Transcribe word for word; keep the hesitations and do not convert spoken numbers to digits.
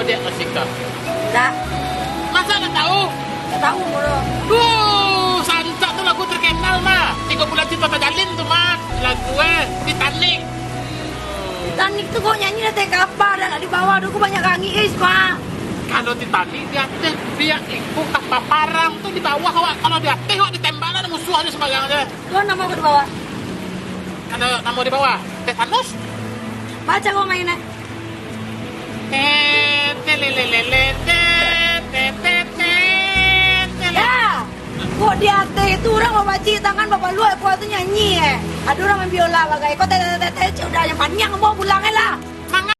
Dek Asika. Dak. Masa ndak tahu? Ndak tahu, Bro. Duh, Sancak tu lagu terkenal, mah. Tiga bulan cinta terjalin tu, mah. Lagu, eh, Titanic. Titanic tu kok nyanyi dari ateh kapal, dah nak di bawah tu, kok banyak rangik, eh, Isma. Kalau Titanic di ateh, biak iko kapal parang tu di bawah awak. Kalau di ateh awak ditembak lah musuh aja sembarang aja. Tu namo kau di bawah? Ada namo di bawah? Tetanus? Baca kau main, eh. Te, te, le, le, le, le, te, te, te, te, te, le. Ya. Kok di ateh itu urang babacik tangan, babaluak, kok tu nyanyi, eh. Ada urang main biola bagai. Kok te, te, te, te, cik, udah yang paniang, bawa pulang, eh, lah. Manga-